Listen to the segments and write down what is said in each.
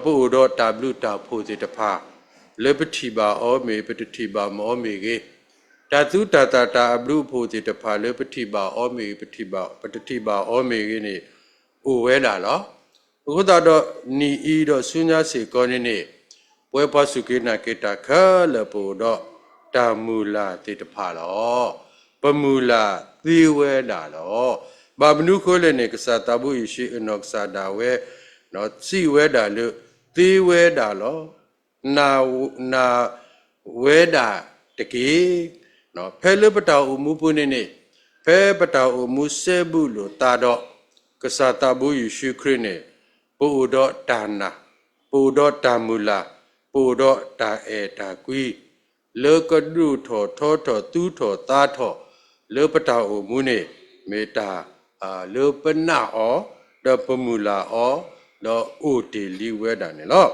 ပအိၣ်ဒီးတၢ်ဘျုးတၢ်ဖှိၣ်သ့ၣ်တဖၣ် လၢပထံၣ်ဘၣ်အီၤမ့ၢ်ဂ့ၤ ပတထံၣ်ဘၣ်မ့ၢ်အီၤမ့ၢ်ဂ့ၤ, တၢ်သူတၢ်သၣ်တၢ်အဘျုးအဖှိၣ်သ့ၣ်တဖၣ်လၢပထံၣ်ဘၣ်အီၤမ့ၢ်ဂ့ၤ ပတထံၣ်ဘၣ်အီၤမ့ၢ်ဂ့ၤန့ၣ် အိၣ်ဝဲဒၣ်လီၤ. အဃိသတးဒီး နံၣ်အံၤဒီးဆူညါစ့ၢ်ကီးန့ၣ်န့ၣ် ပဝဲပှၤစူၢ်က့ၤနာ်က့ၤတၢ်ခဲလၢာ် ပအိၣ်ဒီးတၢ်မုၢ်လၢ်သ့ၣ်တဖၣ်လီၤ. ပမုၢ်လၢ်သ့ဝဲဒၣ်လီၤ. ဘၣ်မနုၤဃိလဲၣ်န့ၣ် ကစၢ်သးဘိယ့ၣ်ၡူးအနီၢ်ကစၢ်ဒၣ်ဝဲ စံးဝဲဒၣ်လၢ သ့ဝဲဒၣ်လီၤ. နာ်ဝဲဒၣ်တက့ၢ်. ဖဲလၢပတၢ်အိၣ်မူပူၤန့ၣ်န့ၣ် ဖဲပတၢ်အိၣ်မူစဲဘူးလိာ်သးဒီး ကစၢ်သးဘိယ့ၣ်ၡူးခရံာ်န့ၣ် ပအိၣ်ဒီးတၢ်နာ်, ပအိၣ်ဒီးတၢ်မုၢ်လၢ်, ပအိၣ်ဒီးတၢ်အဲၣ်တၢ်ကွံ လၢကဒိၣ်ထီၣ်ထီထီၣ်သူၣ်ထီၣ်သးထီၣ် လၢပတၢ်အိၣ်မူန့ၣ် မ့ၢ်တၢ်လၢပနာ်အီၤ ဒီးပမုၢ်လၢ်အီၤ ဒီးအိၣ်တ့ၢ်လံဝဲဒၣ်န့ၣ်လီၤ.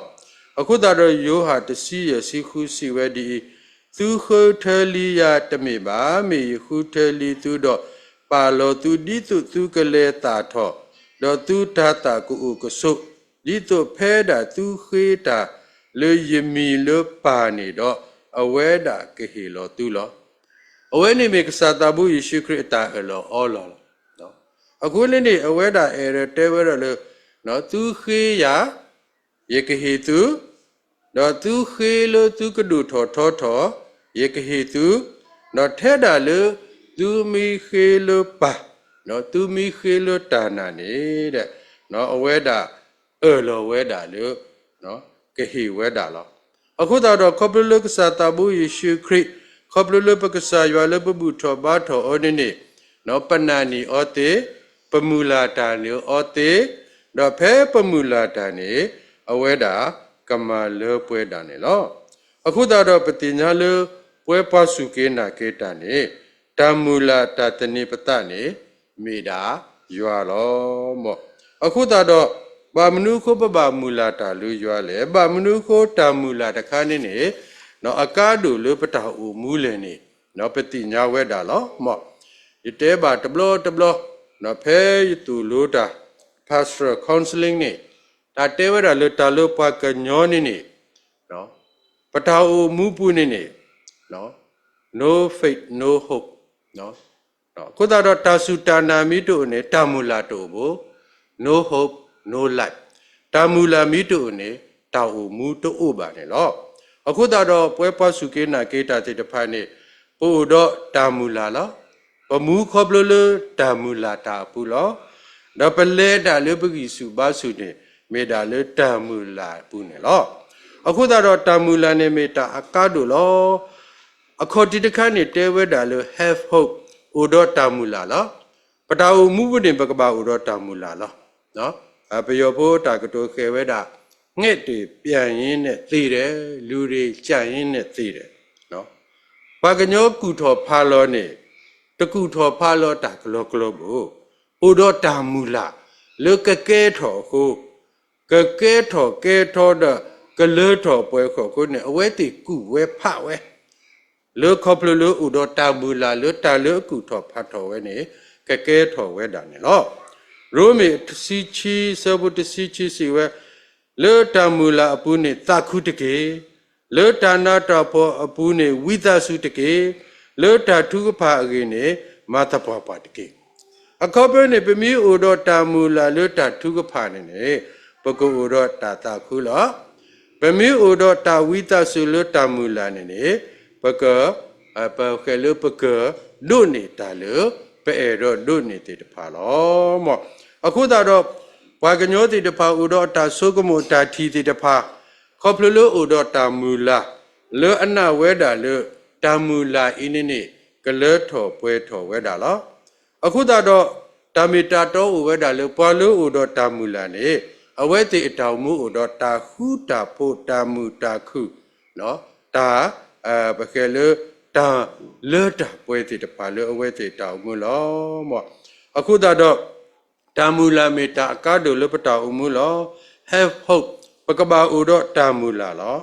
အဃိသတးဒီးယိၤဟၣ်တဆံယဲၢ်ဆံဃုစံးဝဲဒ်အံၤ, သုဃုထၢလံယၤတမ့ၢ်ဘၣ်, မ့ၢ်ယဃုထၢလံသုဒီး ပာ်လီၤသုဒ်သိးသုကလဲၤသၣ်ထီၣ်, ဒီးသုတၤသၣ်ကအိၣ်ကဆိး, ဒ်သိးဖဲဒၣ်သုဃ့တၢ်လၢယမံၤလၢပၢ်န့ၣ်ဒီး အဝဲဒၣ်ကဟ့ၣ်လီၤသုလီၤ. အဝဲန့ၣ်မ့ၢ်ကစၢ်သးဘိယ့ၣ်ၡူးခရံာ်အတၢ်အၢၣ်လီၤအီလီၤလီၤ. အဃိန့ၣ်န့ၣ် အဝဲဒၣ်အဲၣ်ဒိးတဲဝဲဒၣ်လၢ သုဃ့ယၤ ယကဟ့ၣ်သု, ဒီးသုဃ့လၢသုကဒိၣ်ထီၣ်ထီထီၣ် ယကဟ့ၣ်သု, ဒီးထဲဒၣ်လၢသုမ့ၢ်ဃ့လၢပၢ်, ဒီးသုမ့ၢ်ဃ့လၢတၢ်နာ်န့ၣ် အဝဲဒၣ်အၢၣ်လီၤဝဲဒၣ်လၢ ကဟ့ၣ်ဝဲဒၣ်လီၤ. အဃိသတးဒီး ခီဖျိလၢကစၢ်သးဘိယ့ၣ်ၡူးခရံာ်, ခီဖျိလၢပကစၢ်ယွၤလၢပဘူၣ်ထီၣ်ဘါထီၣ်အီၤန့ၣ်န့ၣ်, ပနာ်န့ၢ်အီၤသ့, ပမုၢ်လၢ်တၢ်န့ၢ်အီၤသ့, ဒီးဖဲပမုၢ်လၢ်တၢ်န့ၣ် အဝဲဒၣ်ကမၤလၢပှဲၤဒၣ်န့ၣ်လီၤ. အဃိသတးဒီးပသ့ၣ်ညါလၢ ပဝဲပှၤစူၢ်က့ၤနာ်က့ၤတၢ်န့ၣ် တၢ်မုၢ်လၢ်တၢ်သန့ၤပသးန့ၣ် မ့ၢ်ဒၣ်ယွၤလီၤ. အဃိသတးဒီး ဘၣ်မနုၤအဃိပဘၣ်မုၢ်လၢ်တၢ်လၢယွၤလဲၣ်, ဘၣ်မနုၤအဃိတၢ်မုၢ်လၢ်တခါန့ၣ်န့ၣ် အကါဒိၣ်လၢပတၢ်အိၣ်မူလဲၣ်န့ၣ် ပသ့ၣ်ညါဝဲဒၣ်လီၤ. ယတဲဘၣ်တဘျီတဘျီ ဖဲယသိၣ်လိတၢ် pastoral counseling န့ၣ် တၢ်တဲဝဲဒၣ်လၢတၢ်လၢပှၤကညီန့ၣ်န့ၣ် ပတၢ်အိၣ်မူပူၤန့ၣ်န့ၣ် no faith, no hope. အဃိသတးဒီးတၢ်စူၢ်တၢ်နာ်မ့ၢ်တအိၣ်န့ၣ် တၢ်မုၢ်လၢ်တအိၣ်ဘၣ်, no hope, no life. တၢ်မုၢ်လၢ်မ့ၢ်တအိၣ်န့ၣ် တၢ်အိၣ်မူတအိၣ်ဘၣ်န့ၣ်လီၤ. အဃိသတးဒီး ပဝဲပှၤစူၢ်က့ၤနာ်က့ၤတၢ်သ့ၣ်တဖၣ်န့ၣ် ပအိၣ်ဒီးတၢ်မုၢ်လၢ်လီၤ. ပမူခီဖျိလၢတၢ်မုၢ်လၢ်တၢ်အပူၤလီၤ. ဒီးပလဲၤတၢ်လၢပဂံၢ်ဆူၣ်ဘါဆူၣ်န့ၣ် မ့ၢ်ဒၣ်လၢတၢ်မုၢ်လၢ်အပူၤန့ၣ်လီၤ. အဃိသတးဒီးတၢ်မုၢ်လၢ်န့ၣ်မ့ၢ်တၢ်အကါဒိၣ်လီၤ. အခီၣ်ထံးတခါန့ၣ်တဲဝဲဒၣ်လၢ have hope, အိၣ်ဒီးတၢ်မုၢ်လၢ်လီၤ. ပတၢ်အိၣ်မူပူၤန့ၣ် ပကဘၣ်အိၣ်ဒီးတၢ်မုၢ်လၢ်လီၤ. ပယီၤဖိတၢ်ကတိၤဃဲၤဝဲဒၣ် ငှက်တွေပြန်ရင်းနဲ့သေတယ်, လူတွေကျန်ရင်းနဲ့သေတယ်. ပှၤကညီကူၣ်ထီၣ်ဖးလီၤန့ၣ် တကူၣ်ထီၣ်ဖးလီၤတၢ်ကလီကလီဘၣ်. အိၣ်ဒီးတၢ်မုၢ်လၢ်လၢကကဲထီၣ်အဃိ, ကကဲထီၣ်ကဲထီၣ်ဒီး ကလၢထီၣ်ပှဲၤထီၣ်အဃိန့ၣ် အဝဲသ့ၣ်ကူၣ်ဝဲဖးဝဲ လၢခီဖျိလၢအိၣ်ဒီးတၢ်မုၢ်လၢ်လၢတၢ်လၢအကူၣ်ထီၣ်ဖးထီၣ်ဝဲန့ၣ် ကကဲထီၣ်ဝဲဒၣ်န့ၣ်လီၤ. ရိမ့ၤတဆံခံ ဆၢဖိတဆံခံစံးဝဲ, လၢတၢ်မုၢ်လၢ်အပူၤန့ၣ်သးခုတက့ၢ်. လၢတၢ်နးတၢ်ဖှီၣ်အပူၤန့ၣ် ဝံသးစူၤတက့ၢ်. လၢတၢ်ထုကဖၣ်အဂ့ၢ်န့ၣ် မၤသပှၢ်ပှၢ်တက့ၢ်. အခီပညီန့ၣ် ပမ့ၢ်အိၣ်ဒီးတၢ်မုၢ်လၢ်လၢတၢ်ထုကဖၣ်န့ၣ်န့ၣ် ပကအိၣ်ဒီးတၢ်သးခုလီၤ. ပမ့ၢ်အိၣ်ဒီးတၢ်ဝံသးစူၤလၢတၢ်မုၢ်လၢ်န့ၣ်န့ၣ် ပက ပဃဲၤလၢပက ဒိးန့ၢ်တၢ်လၢ ပအဲၣ်ဒိးဒိးန့ၢ်သ့ၣ်တဖၣ်လီၤ. အဃိသတးဒီး ပှၤကညီသ့ၣ်တဖၣ်အိၣ်ဒီးတၢ်ဆိကမိၣ်တၢ်ထံၣ်သ့ၣ်တဖၣ် ခီဖျိလၢအိၣ်ဒီးတၢ်မုၢ်လၢ် လၢအနာ်ဝဲဒၣ်လၢ တၢ်မုၢ်လၢ်အံၤန့ၣ်န့ၣ် ကလၢထီၣ်ပှဲၤထီၣ်ဝဲဒၣ်လီၤ. အဃိသတးဒီး တၢ်မ့ၢ်တၢ်တီအိၣ်ဝဲဒၣ်လၢပှၤလၢအိၣ်ဒီးတၢ်မုၢ်လၢ်န့ၣ် အဝဲသ့ၣ်အတၢ်အိၣ်မူအိၣ်ဒီးတၢ်ဃူတၢ်ဖိး တၢ်မုာ်တၢ်ခုၣ် တၢ် ပဃဲၤလၢ တၢ်လၢတၢ်ပှဲၤသ့ၣ်တဖၣ်လၢအဝဲသ့ၣ်တၢ်အိၣ်မူလီၤ. အဃိသတးဒီး တၢ်မုၢ်လၢ်မ့ၢ်တၢ်အကါဒိၣ်လၢပတၢ်အိၣ်မူလီၤ. Have hope, ပကဘၣ်အိၣ်ဒီးတၢ်မုၢ်လၢ်လီၤ.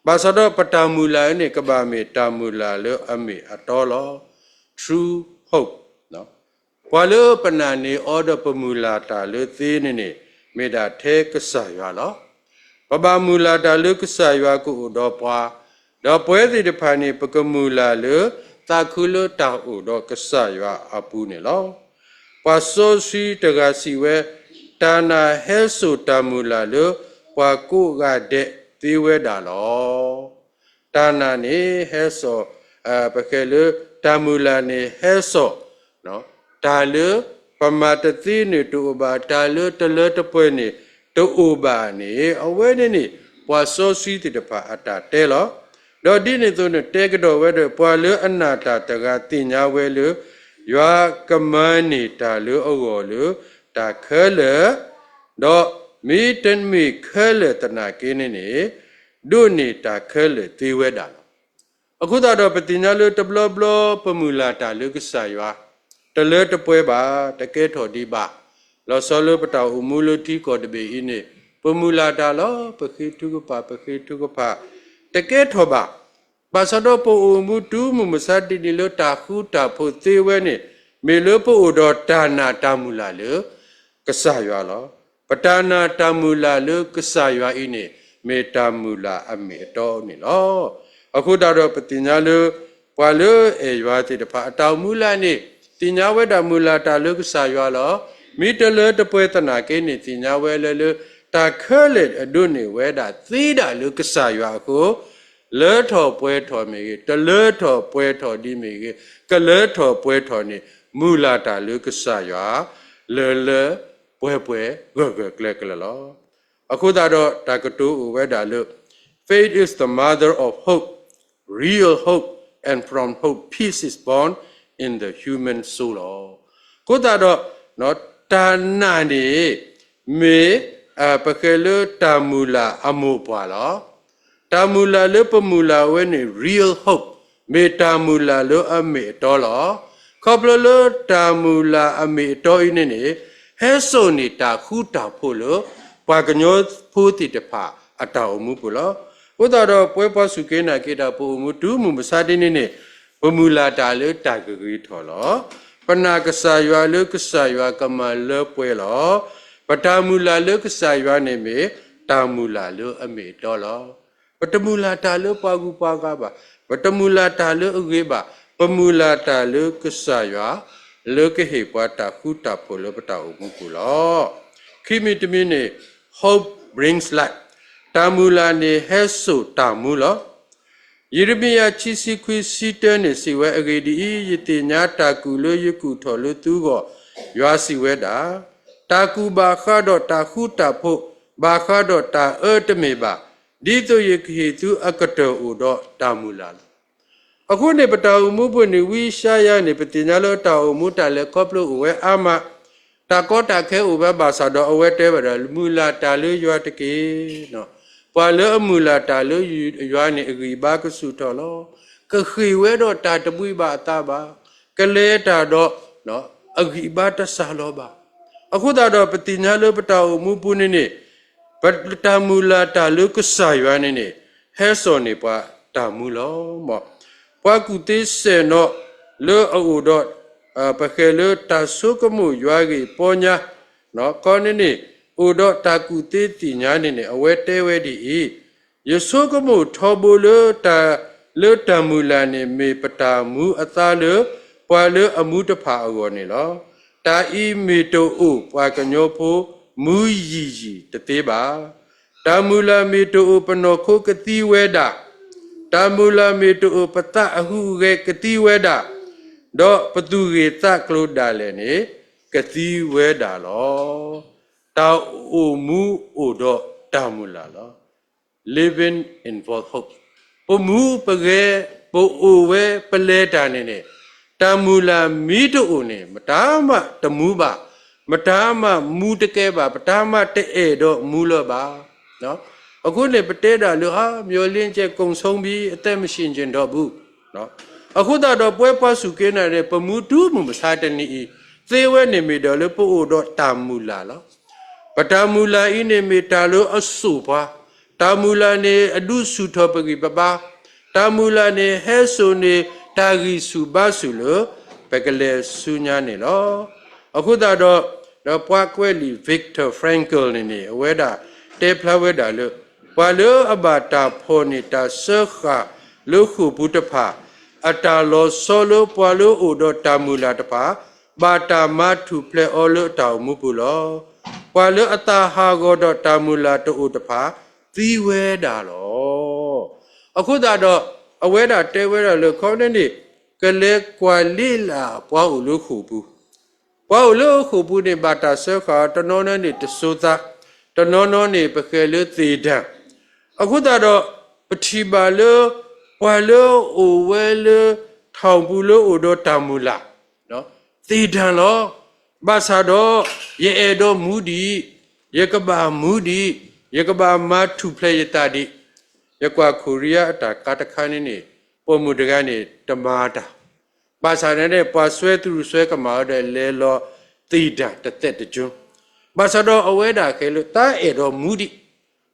ဘၣ်ဆၣ်ဒီးပတၢ်မုၢ်လၢ်န့ၣ် ကဘၣ်မ့ၢ်တၢ်မုၢ်လၢ်လၢအမ့ၢ်အတီလီၤ. True hope. ပှၤလၢပနာ်န့ၢ်အီၤဒီးပမုၢ်လၢ်တၢ်လၢသ့န့ၣ်န့ၣ် မ့ၢ်ဒၣ်ထဲကစၢ်ယွၤလီၤ. ပဘၣ်မုၢ်လၢ်တၢ်လၢကစၢ်ယွၤကအိၣ်ဒီးပှၤ, ဒီးပဝဲသ့ၣ်တဖၣ်န့ၣ် ပကမုၢ်လၢ်လၢသးခုလၢတၢ်အိၣ်ဒီးကစၢ်ယွၤအပူၤန့ၣ်လီၤ. ပှၤစီဆှံတဂၤစံးဝဲ, တၢ်နာ်ဟဲစိာ်တၢ်မုၢ်လၢ်လၢပှၤကိးဂၤဒဲးသ့ဝဲဒၣ်လီၤ. တၢ်နာ်န့ၣ်ဟဲစိာ်, ပဃဲၤလၢတၢ်မုၢ်လၢ်န့ၣ်ဟဲစိာ်, တၢ်လၢပမၤတသ့န့ၣ်တအိၣ်ဘၣ်, တၢ်လၢတလၢတပှဲၤန့ၣ်တအိၣ်ဘၣ်န့ၣ် အဝဲန့ၣ်န့ၣ် ပှၤစီဆှံသ့ၣ်တဖၣ်အတၢ်တဲလီၤ. ဒီးဒ်န့ၣ်အသိးန့ၣ် တဲကဒီးဝဲဒီး ပှၤလၢအနာ်တၢ်တဂၤသ့ၣ်ညါဝဲလၢ ယွၤကမၤန့ၢ်တၢ်လၢအဂီၢ်လၢတၢ်ခဲလၢာ်, ဒီးမ့တမ့ၢ်ခဲလၢာ်သနာ်က့န့ၣ်န့ၣ် ဒိးန့ၢ်တၢ်ခဲလၢာ်သ့ဝဲဒၣ်လီၤ. အဃိသတးဒီး ပသ့ၣ်ညါလၢတဘျီဘျီပမုၢ်လၢ်တၢ်လၢကစၢ်ယွၤ တလၢတပှဲၤဘၣ်, တကဲထီၣ်ဒံးဘၣ်. လီၤဆီလၢပတၢ်အိၣ်မူလၢထံကီၢ်တဘ့ၣ်အံၤန့ၣ် ပမုၢ်လၢ်တၢ်လီၤ, ပဃ့ထုကဖၣ်, ပဃ့ထုကဖၣ်, တကဲထီၣ်ဘၣ်. ဘၣ်ဆၣ်ဒီးပအိၣ်မူတုၤမုၢ်မဆါတနံၤလၢတၢ်ဃူတၢ်ဖိးသ့ဝဲန့ၣ် မ့ၢ်လၢပအိၣ်ဒီးတၢ်နာ်တၢ်မုၢ်လၢ်လၢ ကစၢ်ယွၤလီၤ. ပတၢ်နာ်တၢ်မုၢ်လၢ်လၢကစၢ်ယွၤအံၤန့ၣ် မ့ၢ်တၢ်မုၢ်လၢ်အမ့ၢ်အတီန့ၣ်လီၤ. အဃိသတးဒီးပသ့ၣ်ညါလၢ ပှၤလၢအဲၣ်ယွၤသ့ၣ်တဖၣ်အတၢ်အိၣ်မူလၢ်န့ၣ် သ့ၣ်ညါဝဲဒၣ်မုၢ်လၢ်တၢ်လၢကစၢ်ယွၤလီၤ. မ့ၢ်တလၢတပှဲၤသနာ်က့န့ၣ် သ့ၣ်ညါဝဲလၢလၢ တၢ်ခဲလၢာ်အဒိးန့ၢ်ဝဲဒၣ်သ့ဒၣ်လၢကစၢ်ယွၤအဃိ လၢထီၣ်ပှဲၤထီၣ်မ့ၢ်ဂ့ၤ, တလၢထီၣ်ပှဲၤထီၣ်ဒံးမ့ၢ်ဂ့ၤ, ကလၢထီၣ်ပှဲၤထီၣ်န့ၣ် မုၢ်လၢ်တၢ်လၢကစၢ်ယွၤ လၢလၢပှဲၤပှဲၤဂၢၢ်ဂၢၢ်ကျၢၤကျၢၤလီၤ. အဃိသတးဒီးတၢ်ကတိၤအိၣ်ဝဲဒၣ်လၢ Faith is the mother of hope, real hope, and from hope peace is born in the human soul လီၤ. အဃိသတးဒီး တၢ်နာ်န့ၣ် မ့ၢ် ပဃဲၤလၢတၢ်မုၢ်လၢ်အမိၢ်ပှၢ်လီၤ. တၢ်မုၢ်လၢ်လၢပမုၢ်လၢ်ဝဲန့ၣ် real hope မ့ၢ်တၢ်မုၢ်လၢ်လၢအမ့ၢ်အတီလီၤ. ခီဖျိလၢတၢ်မုၢ်လၢ်အမ့ၢ်အတီအံၤန့ၣ်န့ၣ် ဟဲစိာ်န့ၢ်တၢ်ဃူတၢ်ဖိးလၢ ပှၤကညီဖိသ့ၣ်တဖၣ်အတၢ်အိၣ်မူပူၤလီၤ. အဃိသတးဒီးပဝဲပှၤစူၢ်က့ၤနာ်က့ၤတၢ် ပအိၣ်မူတုၤမုၢ်မဆါတနံၤန့ၣ် ပမုၢ်လၢ်တၢ်လၢတၢ်ဂ့ၤဂ့ၤထီၣ်လီၤ. ပနာ်ကစၢ်ယွၤလၢကစၢ်ယွၤကမၤလၢပှဲၤလီၤ. ပတၢ်မုၢ်လၢ်လၢကစၢ်ယွၤန့ၣ်မ့ၢ် တၢ်မုၢ်လၢ်လၢအမ့ၢ်အတီလီၤ. ပတမုၢ်လၢ်တၢ်လၢပှၤဂုၤပှၤဂၤဘၣ်. ပတမုၢ်လၢ်တၢ်လၢအဂ့ၤဘၣ်. ပမုၢ်လၢ်တၢ်လၢကစၢ်ယွၤ လၢကဟ့ၣ်ပှၤတၢ်ဃူတၢ်ဖိးလၢပတၢ်အိၣ်မူပူၤလီၤ. ခံမံၤတမံၤန့ၣ် hope brings light တၢ်မုၢ်လၢ်န့ၣ်ဟဲစိာ်တၢ်မူလီၤ. ယံးရမံယၤဆံဆံခွံဆံတၢန့ၣ်စံးဝဲ, အဂ့ၢ်ဒ်အံၤ, ယသ့ၣ်ညါတၢ်ကူၣ်လၢယကူၣ်ထီၣ်လၢသုဂီၢ်, ယွၤစံးဝဲဒၣ်, တၢ်ကူၣ်ဘၣ်ဃးဒီးတၢ်ဃူတၢ်ဖိး, ဘၣ်ဃးဒီးတၢ်အၢတမ့ၢ်ဘၣ်, ဒ်သိးယကဟ့ၣ်သုအကတၢၢ်အိၣ်ဒီးတၢ်မုၢ်လၢ်လီၤ. အဃိန့ၣ် ပတၢ်အိၣ်မူပူၤန့ၣ် ဝံယၡါယၤန့ၣ် ပသ့ၣ်ညါလၢတၢ်အိၣ်မူတၢ်လဲၤခီဖျိအိၣ်ဝဲအါမး, တၢ်ကီတၢ်ခဲအိၣ်ဝဲဘၣ်ဆၣ်ဒီး အဝဲတဲဝဲဒၣ် မုၢ်လၢ်တၢ်လၢယွၤတက့ၢ်. ပှၤလၢအမုၢ်လၢ်တၢ်လၢယွၤန့ၣ် အဂံၢ်ဘါကဆူၣ်ထီၣ်လီၤ. ကဃ့ၢ်ဝဲဒီးတၢ်တဘှံးဘၣ်အသးဘၣ်, ကလဲၤတၢ်ဒီး အဂံၢ်ဘါတစှၤလီၤဘၣ်. အဃိသတးဒီး ပသ့ၣ်ညါလၢပတၢ်အိၣ်မူပူၤန့ၣ်န့ၣ် ပတၢ်မုၢ်လၢ်တၢ်လၢကစၢ်ယွၤန့ၣ်န့ၣ် ဟဲစိာ်န့ၢ်ပှၤတၢ်မူလီၤ. ပှၤကူၣ်သ့စဲၣ်နီၤလၢအအိၣ်ဒီး ပဃဲၤလၢတၢ်ဆိကမိၣ်ယွၤဂ့ၢ်ပီညါ ခီန့ၣ်န့ၣ် အိၣ်ဒီးတၢ်ကူၣ်သ့သ့ၣ်ညါန့ၣ်န့ၣ် အဝဲတဲဝဲဒ်အံၤ, ယဆိကမိၣ်ထီဘိလၢတၢ် လၢတၢ်မုၢ်လၢ်န့ၣ် မ့ၢ်ပတၢ်မူအသါလၢ ပှၤလၢအမူတဖၣ်အဂီၢ်န့ၣ်လီၤ. တၢ်အံၤမ့ၢ်တအိၣ်ပှၤကညီဖိမူယံာ်ယံာ်တသ့ဘၣ်. တၢ်မုၢ်လၢ်မ့ၢ်တအိၣ်ပနီၢ်ခိကသံဝဲဒၣ်, တၢ်မုၢ်လၢ်မ့ၢ်တအိၣ်ပသးအဟူးအဂဲၤကသံဝဲဒၣ်, ဒီးပသူၣ်ဂ့ၢ်သးကျိၤဒၣ်လဲာ်န့ၣ် ကသံဝဲဒၣ်လီၤ. တၢ်အိၣ်မူအိၣ်ဒီးတၢ်မုၢ်လၢ်လီၤ. Living involve hope. ပမူပဂဲၤ ပအိၣ်ဝဲပလဲၤတၢ်န့ၣ်န့ၣ် တၢ်မုၢ်လၢ်မ့ၢ်တအိၣ်န့ၣ် မတၤမးတမူဘၣ်, မတၤမးမူတကဲဘၣ်, မတၤမးတအဲၣ်ဒိးမူလၢၤဘၣ်. အဃိန့ၣ် ပတဲဒၣ်လၢ မျှော်လင့်ချက်ကုန်ဆုံးပြီ, အသက်မရှင်ချင်တော့ဘူး. အဃိသတးဒီးပဝဲပှၤစူၢ်က့ၤနာ်န့ၣ် ပမူတုၤမုၢ်မဆါတနံၤအံၤ သ့ဝဲန့ၣ်မ့ၢ်ဒီးလၢပအိၣ်ဒီးတၢ်မုၢ်လၢ်လီၤ. ပတၢ်မုၢ်လၢ်အံၤန့ၣ်မ့ၢ်တၢ်လၢအစိာ်ပှၤ, တၢ်မုၢ်လၢ်န့ၣ်အဒုးဆူၣ်ထီၣ်ပဂံၢ်ပဘါ, တၢ်မုၢ်လၢ်န့ၣ်ဟဲစိာ်န့ၢ်တၢ်ဂံၢ်ဆူၣ်ဘါဆူၣ်လၢ ပကလဲၤဆူညါန့ၣ်လီၤ. အဃိသတးဒီး ဒီးပှၤကွဲးလံာ် Viktor Frankl န့ၣ်န့ၣ် အဝဲဒၣ်တဲဖျါဝဲဒၣ်လၢ ပှၤလၢအဘၣ်တၢ်ဖီၣ်န့ၢ်တၢ်စၢဃာ်လၢဃိာ်ပူၤတဖၣ်, အတၢ်လီၤဆီလၢပှၤလၢအိၣ်ဒီးတၢ်မုၢ်လၢ်တဖၣ်, ဘၣ်တၢ်မၤထူၣ်ဖျဲးအီၤလၢအတၢ်အိၣ်မူပူၤလီၤ. ပှၤလၢအသးဟးဂီၤဒီးတၢ်မုၢ်လၢ်တအိၣ်တဖၣ်, သံဝဲဒၣ်လီၤ. အဃိသတးဒီး အဝဲဒၣ်တဲဝဲဒၣ်လၢခီန့ၣ်န့ၣ်, ကလဲၤကွၢ်လ့လၢ်ပှၤအိၣ်လၢဃိာ်ပူၤ ပှၤအိၣ်လၢဃိာ်ပူၤန့ၣ် ဘၣ်တၢ်စၢဃာ်, တနီၤနီၤန့ၣ်တစိၤသး, တနီၤနီၤန့ၣ်ပဃဲၤလၢသ့ၣ်ဒၢၣ်. အဃိသတးဒီး ပထံၣ်ဘၣ်လၢ ပှၤလၢအိၣ်ဝဲလၢ ထီၣ်ပူၤလၢအိၣ်ဒီးတၢ်မုၢ်လၢ် သ့ၣ်ဒၢၣ်လီၤ. ဘၣ်ဆၣ်ဒီး ယအဲၣ်ဒိးမူဒံး, ယကဘၣ်မူဒံး, ယကဘၣ်မၤထူၣ်ဖျဲးယသးဒံး. ယကွၢ်ခိၣ်ရံယါအတၢ်ကါတခါန့ၣ်န့ၣ်, ပိာ်မုၣ်တဂၤန့ၣ် တမၤတၢ် ဘၣ်ဆၣ်န့ၣ်န့ၣ် ပှၤစွဲတရူးစွဲကမၣ်အီၤဒီး လဲၤလီၤသ့ၣ်ဒၢၣ်တသဲးတကၠိ. ဘၣ်ဆၣ်ဒီးအဝဲဒၣ်ဃဲၤလၢ တၢ်အဲၣ်ဒိးမူဒံး,